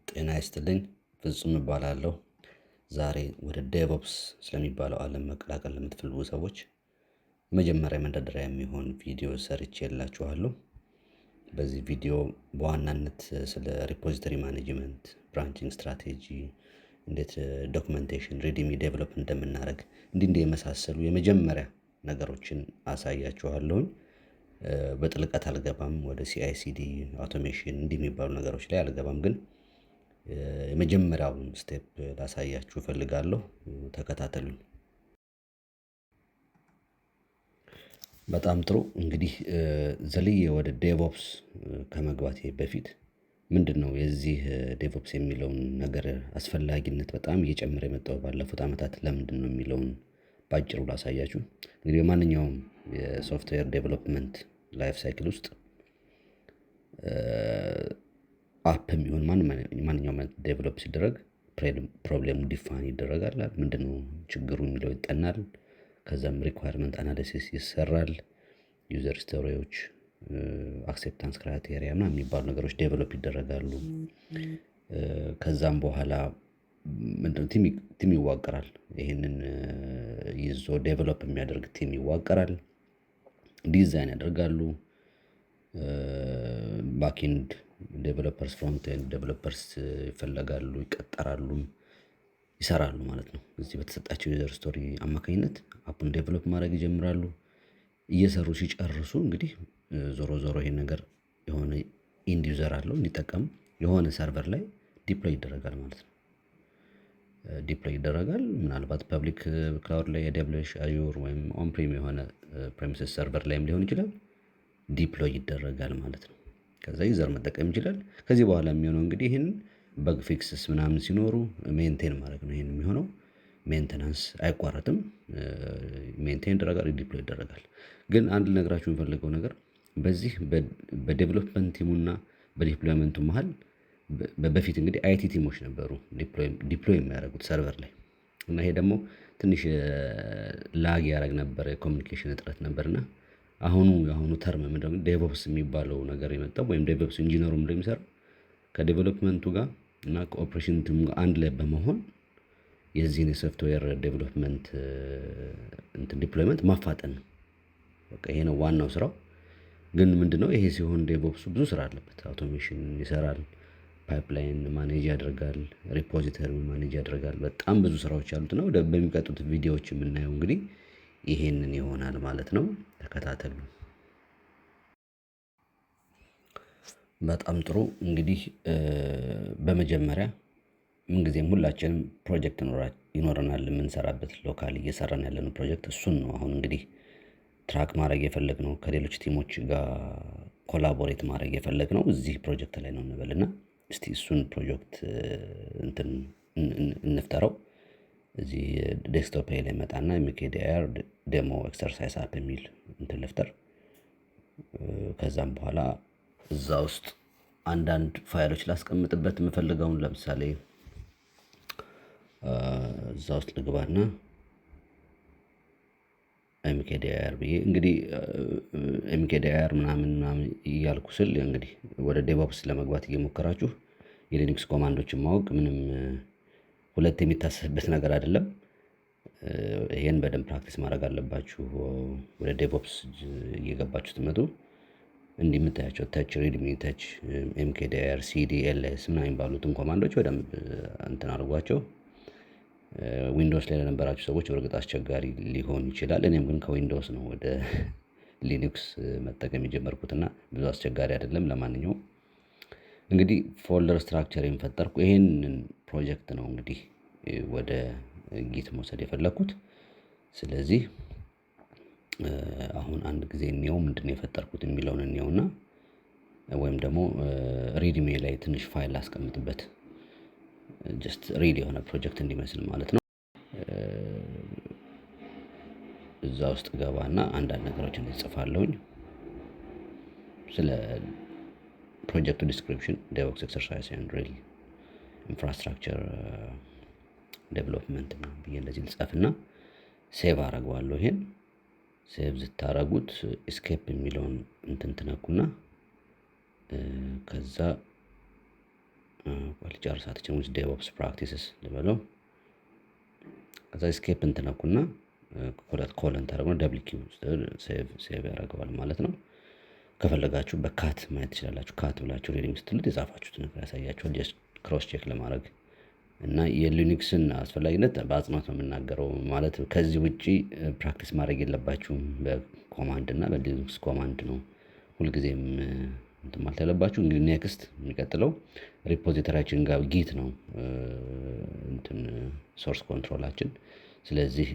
ጤና ይስጥልኝ፣ ፍጹም እባላለሁ። ዛሬ ወደ DevOps ስለሚባለው ዓለም መቀላቀል ለምትፈልጉ ሰዎች የመጀመሪያ መንደርደሪያ የሚሆን ቪዲዮ ሰርቼላችኋለሁ። በዚህ ቪዲዮ በዋናነት ስለ repository management፣ branching strategy፣ እንዴት documentation README develop እንደምናደርግ እንዲህ እንዲህ የመሳሰሉ የመጀመሪያ ነገሮችን አሳያችኋለሁኝ። በጥልቀት አልገባም። ወደ CI/CD automation እንዲህ የሚባሉ ነገሮች ላይ አልገባም፣ ግን የመጀመሪያውን step ላሳያችሁ እፈልጋለሁ። ተከታተሉኝ። በጣም ጥሩ። እንግዲህ ዘልዬ ወደ DevOps ከመግባቴ በፊት ምንድን ነው የዚህ DevOps የሚለውን ነገር አስፈላጊነት በጣም እየጨመረ የመጣው ባለፉት ዓመታት ለምንድን ነው የሚለውን በአጭሩ ላሳያችሁ። እንግዲህ በማንኛውም የ software development life cycle ውስጥ app ም ይሁን ማንኛውም አይነት develop ሲደረግ problem ኡ define ይደረጋል። ምንድነው ችግሩ የሚለው ይጠናል። ከዛም requirement analysis ይሰራል። user story ዎች፣ acceptance criteria ምናምን የሚባሉ ነገሮች develop ይደረጋሉ። ከዛም በኋላ ምንድነው team ይዋቀራል። ይሄንን ይዞ develop የሚያደርግ team ይዋቀራል። ዲዛይን ያደርጋሉ። Backend developers፣ frontend developers ይፈለጋሉ፣ ይቀጠራሉ፣ ይሰራሉ ማለት ነው። እዚህ በተሰጣቸው user story አማካኝነት app ኡን develop ማድረግ ይጀምራሉ። እየሰሩ ሲጨርሱ እንግዲህ ዞሮ ዞሮ ይሄን ነገር የሆነ end user አለው እንዲጠቀም የሆነ server ላይ deploy ይደረጋል ማለት ነው። Deploy ይደረጋል። ምናልባት public cloud ላይ AWS፣ Azure ወይም on-prem የሆነ premises server ላይም ሊሆን ይችላል። Deploy ይደረጋል ማለት ነው። ከዛ user መጠቀም ይችላል። ከዚህ በኋላ የሚሆነው እንግዲህ ይህን bug fixes ምናምን ሲኖሩ maintain ማድረግ ነው። ይሄን የሚሆነው maintenance አይቋረጥም። Maintain ይደረጋል፣ deploy ይደረጋል። ግን አንድ ልነግራችሁ የምፈልገው ነገር በዚህ በዴቨሎፕመንት ቲሙና በዲፕሎይመንቱ መሀል በፊት እንግዲህ IT team ኦች ነበሩ deploy የሚያደርጉት server ላይ፣ እና ይሄ ደግሞ ትንሽ lag ያደርግ ነበር፣ የ communication እጥረት ነበርና አሁኑ የአሁኑ term ምንድነው DevOps የሚባለው ነገር የመጣው ወይም DevOps engineer ኡ እንደሚሰራው ከ development ኡ ጋር እና ከ operation team ኡ ጋር አንድ ላይ በመሆን የዚህን የ software development እንትን deployment ማፋጠን ነው። በቃ ይሄ ነው ዋናው ስራው። ግን ምንድነው ይሄ ሲሆን DevOps ኡ ብዙ ስራ አለበት። Automation ይሰራል፣ pipeline manage ያደርጋል፣ repository manage ያደርጋል። በጣም ብዙ ስራዎች ያሉት ነው። በሚቀጡት ቪዲዮዎች የምናየው እንግዲህ ይሄንን ይሆናል ማለት ነው። ተከታተሉ። በጣም ጥሩ። እንግዲህ በመጀመሪያ ምንጊዜም ሁላችንም ፕሮጀክት ይኖረናል የምንሰራበት፣ local እየሰራን ያለነው ፕሮጀክት እሱን ነው። አሁን እንግዲህ track ማድረግ የፈለግነው፣ ከሌሎች team ኦች ጋር collaborate ማድረግ የፈለግነው እዚህ ፕሮጀክት ላይ ነው እንበልና እስቲ እሱን ፕሮጀክት እንትን እንፍጠረው። እዚህ desktop ላይ መጣና mkdir demo exercise app የሚል እንትን ልፍጠር። ከዛም በኋላ እዛ ውስጥ አንዳንድ ፋይሎች ላስቀምጥበት የምፈልገውን፣ ለምሳሌ እዛ ውስጥ ልግባና mkdir ብዬ፣ እንግዲህ mkdir ምናምን ምናምን እያልኩ ስል እንግዲህ ወደ DevOps ለመግባት እየሞከራችሁ የ Linux command ኦችን ማወቅ ምንም ሁለት የሚታሰብበት ነገር አይደለም። ይሄን በደንብ practice ማድረግ አለባችሁ። ወደ DevOps እየገባችሁ ስትመጡ እንዲህ የምታያቸው touch፣ readme፣ touch፣ mkdir፣ cd፣ ls ምናምን የሚባሉትን command ኦች በደንብ እንትን አድርጓቸው። Windows ላይ ለነበራችሁ ሰዎች በእርግጥ አስቸጋሪ ሊሆን ይችላል። እኔም ግን ከ Windows ነው ወደ Linux መጠቀም የጀመርኩት እና ብዙ አስቸጋሪ አይደለም። ለማንኛውም እንግዲህ folder structure ፈጠርኩ። ይሄንን ፕሮጀክት ነው እንግዲህ ወደ Git መውሰድ የፈለግኩት። ስለዚህ አሁን አንድ ጊዜ እንየው፣ ምንድነው የፈጠርኩት የሚለውን እንየውና ወይም ደግሞ README ላይ ትንሽ ፋይል ላስቀምጥበት፣ just real የሆነ ፕሮጀክት እንዲመስል ማለት ነው። እዛ ውስጥ ገባና አንዳንድ ነገሮችን እጽፋለሁኝ ስለ ፕሮጀክቱ description፣ DevOps exercise and real infrastructure development ነው ብዬ እንደዚህ ልጻፍና save አደርገዋለሁ። ይሄን save ስታረጉት escape የሚለውን እንትን ትነኩና ከዛ ልጨርሳት ይችን with DevOps practices ልበለው። ከዛ escape እንትነኩና ሁለት colon ታደርጉና WQ save ያደርገዋል ማለት ነው። ከፈለጋችሁ በ cat ማየት ትችላላችሁ። Cat ብላችሁ readme ስትሉት የጻፋችሁት ነገር ያሳያችኋል። Just cross check ለማድረግ እና የ Linux ን አስፈላጊነት በአጽንኦት ነው የምናገረው። ማለት ከዚህ ውጪ practice ማድረግ የለባችሁም። በ command እና በ Linux command ነው ሁልጊዜም እንትን ማለት ያለባችሁ። እንግዲህ next የሚቀጥለው repository ያችን ጋር Git ነው እንትን source control ኣችን። ስለዚህ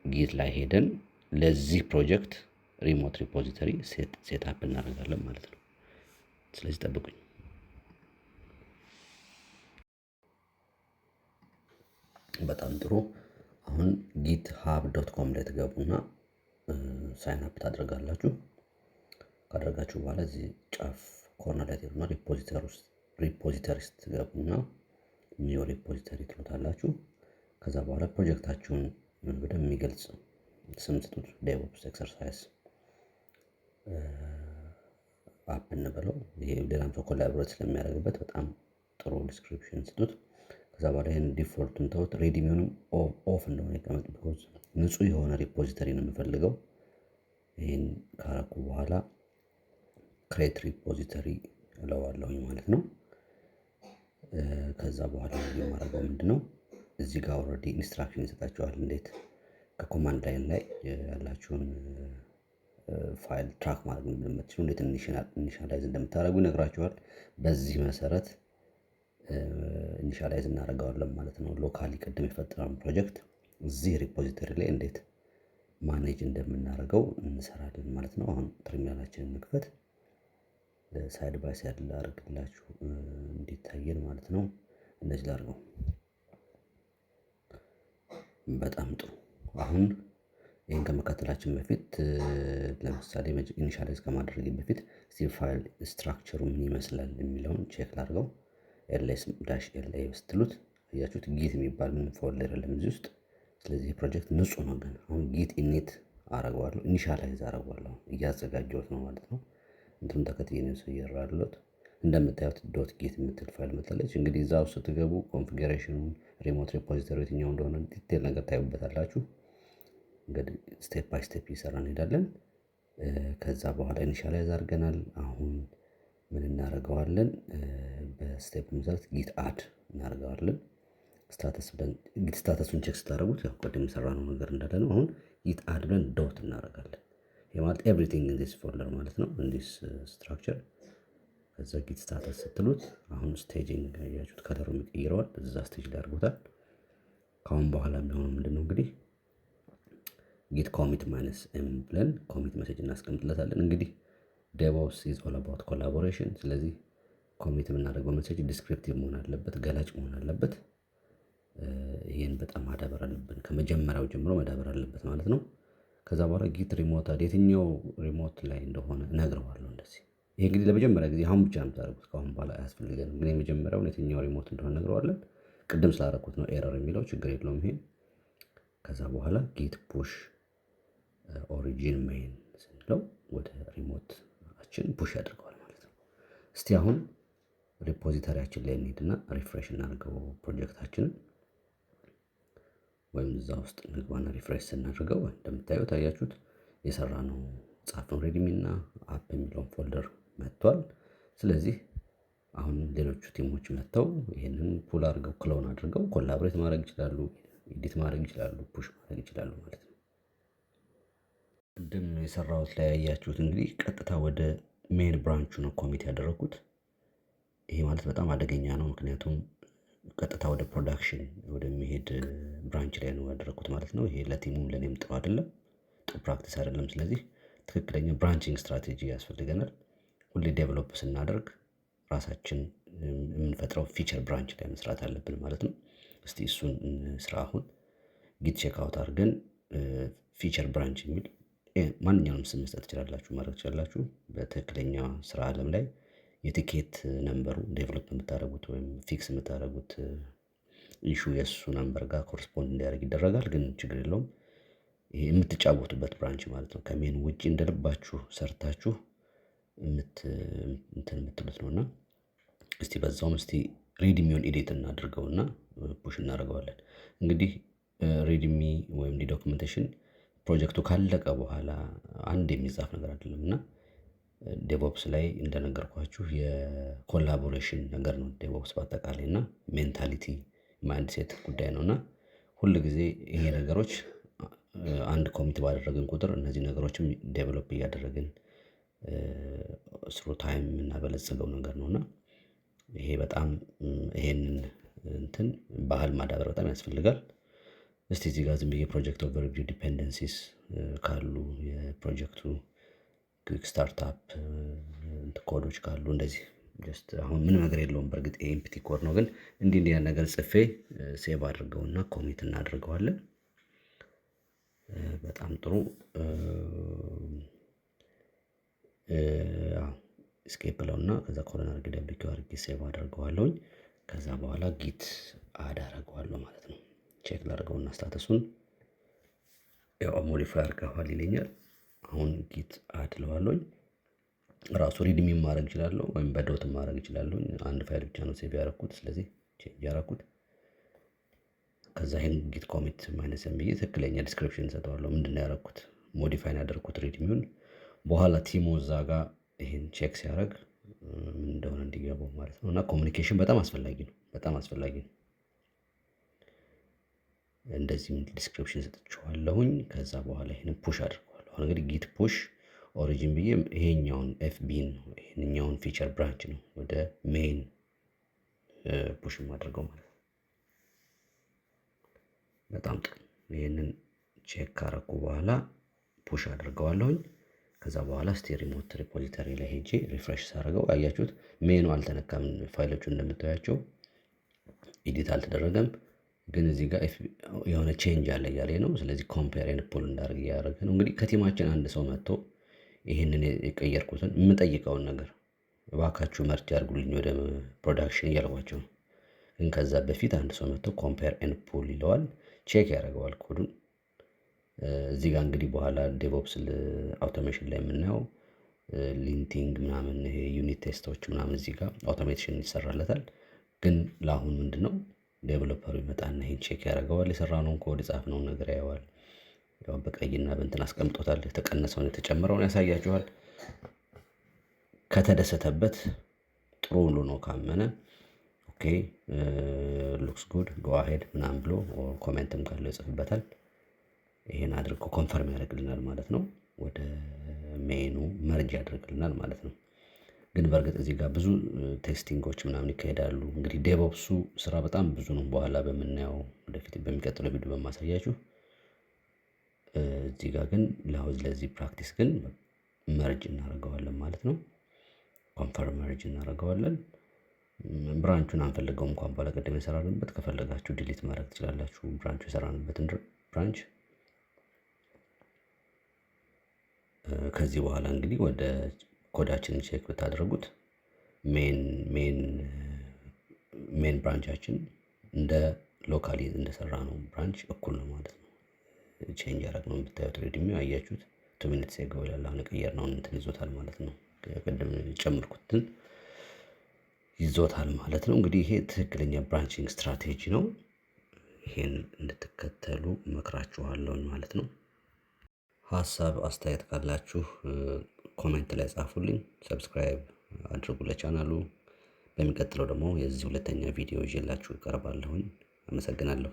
Git ላይ ሄደን ለዚህ ፕሮጀክት remote repository set up እናደርጋለን ማለት ነው። ስለዚህ ጠብቁኝ። በጣም ጥሩ። አሁን GitHub.com ላይ ትገቡና sign up ታደርጋላችሁ። ካደረጋችሁ በኋላ እዚህ ጫፍ corner ላይ ትሄዱና repositories ትገቡና new repository ትሉታላችሁ። ከዛ በኋላ ፕሮጀክታችሁን በደንብ የሚገልጽ ስም ስጡት። DevOps exercise app እንበለው። ይሄ ሌላም ሰው collaborate ስለሚያደርግበት በጣም ጥሩ description ስጡት። ከዛ በኋላ ይሄን default ኡን ተውት። Readme ውንም off እንደሆነ ይቀመጥ። Because ንጹህ የሆነ repository ነው የምፈልገው። ይሄን ካረኩ በኋላ create repository እለዋለሁኝ ማለት ነው። ከዛ በኋላ የማደርገው ምንድነው? እዚህ ጋር already instruction ይሰጣችኋል እንዴት ከ command line ላይ ያላችሁን file track ማድረግ እንደምትችሉ፣ እንዴት initialize እንደምታደርጉ ይነግራችኋል። በዚህ መሰረት initialize እናደርገዋለን ማለት ነው። Locally ቅድም የፈጠረውን ፕሮጀክት እዚህ repository ላይ እንዴት manage እንደምናደርገው እንሰራለን ማለት ነው። አሁን ተርሚናላችንን እንክፈት። Side by side ላድርግላችሁ እንዲታየን ማለት ነው። እንደዚህ ላድርገው። በጣም ጥሩ። አሁን ይሄን ከመከተላችን በፊት፣ ለምሳሌ initialize ከማድረግ በፊት እስቲ file structure ኡ ምን ይመስላል የሚለውን check ላድርገው። ls -la ስትሉት አያችሁት git የሚባል ምንም folder የለም እዚህ ውስጥ። ስለዚህ ፕሮጀክት ንጹህ ነው። ግን አሁን git init አረገዋለሁ፣ initialize አረገዋለሁ፣ እያዘጋጀሁት ነው ማለት ነው። እንትኑን ተከትዬ ነው እየሰራሁ። እንደምታዩት .git የምትል ፋይል መጣለች። እንግዲህ እዛ ውስጥ ስትገቡ configuration ኡን፣ remote repository የትኛው እንደሆነ detail ነገር ታዩበታላችሁ። እንግዲህ step by step እየሰራን እንሄዳለን። ከዛ በኋላ initialize አድርገናል። አሁን ምን እናደርገዋለን? በ step መሰረት git add እናደርገዋለን። Status ብለን git status ኡን check ስታደርጉት ያው ቅድም የሰራነው ነገር እንዳለ ነው። አሁን git add ብለን dot እናደርጋለን። ይሄ ማለት everything in this folder ማለት ነው፣ in this structure። ከዛ git status ስትሉት አሁን staging ያያችሁት color ኡን ይቀይረዋል። እዛ stage ላይ አድርጎታል። ከአሁን በኋላ የሚሆነው ምንድነው? እንግዲህ git commit -m ብለን commit message እናስቀምጥለታለን። እንግዲህ DevOps is all about collaboration። ስለዚህ commit የምናደርገው message descriptive መሆን አለበት፣ ገላጭ መሆን አለበት። ይሄን በጣም ማዳበር አለብን፣ ከመጀመሪያው ጀምሮ መዳበር አለበት ማለት ነው። ከዛ በኋላ git remote add የትኛው remote ላይ እንደሆነ እነግረዋለሁ። እንደዚህ ይሄ እንግዲህ ለመጀመሪያ ጊዜ አሁን ብቻ ነው የምታደርጉት፣ ከአሁን በኋላ አያስፈልገንም። ግን የመጀመሪያውን የትኛው remote እንደሆነ እነግረዋለን። ቅድም ስላደረኩት ነው error የሚለው፣ ችግር የለውም ይሄ። ከዛ በኋላ git push origin main ስንለው ወደ remote ኣችን push ያደርገዋል ማለት ነው። እስቲ አሁን repository ያችን ላይ እንሂድና refresh እናድርገው ፕሮጀክታችንን፣ ወይም እዛ ውስጥ እንግባና refresh ስናደርገው እንደምታዩት አያችሁት የሰራነው ጻፍነው readme እና app የሚለውን folder መጥቷል። ስለዚህ አሁን ሌሎቹ team ኦች መጥተው ይሄንን pull አድርገው፣ clone አድርገው collaborate ማድረግ ይችላሉ፣ edit ማድረግ ይችላሉ፣ push ማድረግ ይችላሉ ማለት ነው። ቅድም የሰራሁት ላይ ያያችሁት እንግዲህ ቀጥታ ወደ main branch ኡ ነው commit ያደረኩት። ይሄ ማለት በጣም አደገኛ ነው። ምክንያቱም ቀጥታ ወደ production ወደሚሄድ branch ላይ ነው ያደረኩት ማለት ነው። ይሄ ለ team ኡም ለኔም ጥሩ አይደለም፣ ጥሩ practice አይደለም። ስለዚህ ትክክለኛ branching strategy ያስፈልገናል። ሁሌ develop ስናደርግ ራሳችን የምንፈጥረው feature branch ላይ መስራት አለብን ማለት ነው። እስቲ እሱን ስራ አሁን git checkout አድርገን feature branch የሚል ማንኛውንም ስም መስጠት ትችላላችሁ፣ ማድረግ ትችላላችሁ። በትክክለኛ ስራ አለም ላይ የ ticket number ኡ develop የምታደርጉት ወይም fix የምታደርጉት issue የእሱ number ጋር correspond እንዲያደርግ ይደረጋል። ግን ችግር የለውም። ይሄ የምትጫወቱበት branch ማለት ነው። ከ main ውጪ እንደልባችሁ ሰርታችሁ እንትን የምትሉት ነው። እና እስቲ በዛውም እስቲ README ውን edit እናድርገውና push እናደርገዋለን። እንግዲህ README ወይም documentation ፕሮጀክቱ ካለቀ በኋላ አንድ የሚጻፍ ነገር አይደለም። እና DevOps ላይ እንደነገርኳችሁ የ collaboration ነገር ነው DevOps በአጠቃላይ፣ እና mentality mindset ጉዳይ ነው። እና ሁል ጊዜ ይሄ ነገሮች አንድ commit ባደረግን ቁጥር እነዚህ ነገሮችም develop እያደረግን through time የምናበለጽገው ነገር ነው። እና ይሄ በጣም ይሄንን እንትን ባህል ማዳበር በጣም ያስፈልጋል። እስቲ እዚህ ጋር ዝም ብዬ project overview፣ dependencies ካሉ፣ የፕሮጀክቱ quick startup ኮዶች ካሉ፣ እንደዚህ just አሁን ምንም ነገር የለውም። በእርግጥ empty code ነው፣ ግን እንዲህ እንዲህ ነገር ጽፌ save አድርገውና commit እናደርገዋለን። በጣም ጥሩ። Escape ለውና ከዛ colon አድርጌ wq አድርጌ save አድርገዋለሁኝ። ከዛ በኋላ git add አደርገዋለሁ ማለት ነው። Check ላድርገውና status ኡን ያው modify አድርገዋል ይለኛል። አሁን git add እለዋለሁኝ። ራሱ README ማድረግ እችላለሁ ወይም በ dot ማድረግ እችላለሁ። አንድ ፋይል ብቻ ነው save ያደረኩት፣ ስለዚህ change ያደረኩት። ከዛ ይሄን git commit minus m ብዬ ትክክለኛ description እሰጠዋለሁ። ምንድን ነው ያደረኩት? Modify ያደረኩት README ውን በኋላ team ኡ እዛ ጋር ይሄን check ሲያደርግ ምን እንደሆነ እንዲገባው ማለት ነው። እና communication በጣም አስፈላጊ ነው፣ በጣም አስፈላጊ ነው። እንደዚህም description ሰጥቼዋለሁኝ። ከዛ በኋላ ይሄንን push አድርገዋለሁ። አሁን እንግዲህ git push origin ብዬ ይሄኛውን FB ን ነው፣ ይሄንኛውን feature branch ነው ወደ main push የማደርገው ማለት ነው። በጣም ጥሩ። ይሄንን check ካረኩ በኋላ push አድርገዋለሁኝ። ከዛ በኋላ እስቲ remote repository ላይ ሄጄ refresh ሳደርገው አያችሁት፣ main ኡ አልተነካም። ፋይሎቹ እንደምታያቸው edit አልተደረገም። ግን እዚህ ጋር የሆነ change አለ እያለ ነው። ስለዚህ compare and pull እንዳደርግ እያደረገ ነው። እንግዲህ ከ team ኣችን አንድ ሰው መጥቶ ይህንን የቀየርኩትን የምጠይቀውን ነገር እባካችሁ merge አድርጉልኝ ወደ production እያልኳቸው ነው። ግን ከዛ በፊት አንድ ሰው መጥቶ compare and pull ይለዋል፣ check ያደርገዋል ኮዱን። እዚህ ጋር እንግዲህ በኋላ DevOps automation ላይ የምናየው linting ምናምን፣ ይሄ unit test ኦች ምናምን እዚህ ጋር automation ይሰራለታል። ግን ለአሁን ምንድን ነው፣ developer ኡ ይመጣና ይሄን check ያደርገዋል። የሰራነውን ኮድ፣ የጻፍነውን ነገር ያየዋል። ያው በቀይና በእንትን አስቀምጦታል። የተቀነሰውን የተጨመረውን ያሳያችኋል። ከተደሰተበት፣ ጥሩ ሁሉ ነው ካመነ፣ okay, looks good, go ahead ምናምን ብሎ comment ም ካለው ይጽፍበታል። ይሄን አድርጎ confirm ያደርግልናል ማለት ነው። ወደ main ኡ merge ያደርግልናል ማለት ነው። ግን በእርግጥ እዚህ ጋር ብዙ testing ኦች ምናምን ይካሄዳሉ። እንግዲህ DevOps ኡ ስራ በጣም ብዙ ነው። በኋላ በምናየው፣ ወደፊት በሚቀጥለው ቪዲዮ በማሳያችሁ። እዚህ ጋር ግን ለአሁን ለዚህ practice ግን merge እናደርገዋለን ማለት ነው። Confirm merge እናደርገዋለን። Branch ኡን አንፈልገውም እንኳን በኋላ ቅድም የሰራንበት፣ ከፈለጋችሁ delete ማድረግ ትችላላችሁ። Branch ኡ የሰራንበትን branch። ከዚህ በኋላ እንግዲህ ወደ ኮዳችንን check ብታደርጉት main branch ኣችን እንደ locally እንደሰራ ነው branch እኩል ነው ማለት ነው። Change ያደረግነው ብታዩት README አያችሁት፣ 2 minutes ago ይላል። አሁን የቀየርነውን እንትን ይዞታል ማለት ነው። ቅድም የጨመርኩትን ይዞታል ማለት ነው። እንግዲህ ይሄ ትክክለኛ branching strategy ነው። ይሄን እንድትከተሉ እመክራችኋለሁኝ ማለት ነው። ሀሳብ አስተያየት ካላችሁ comment ላይ ጻፉልኝ። Subscribe አድርጉ ለቻናሉ። በሚቀጥለው ደግሞ የዚህ ሁለተኛ ቪዲዮ ይዤላችሁ እቀርባለሁኝ። አመሰግናለሁ።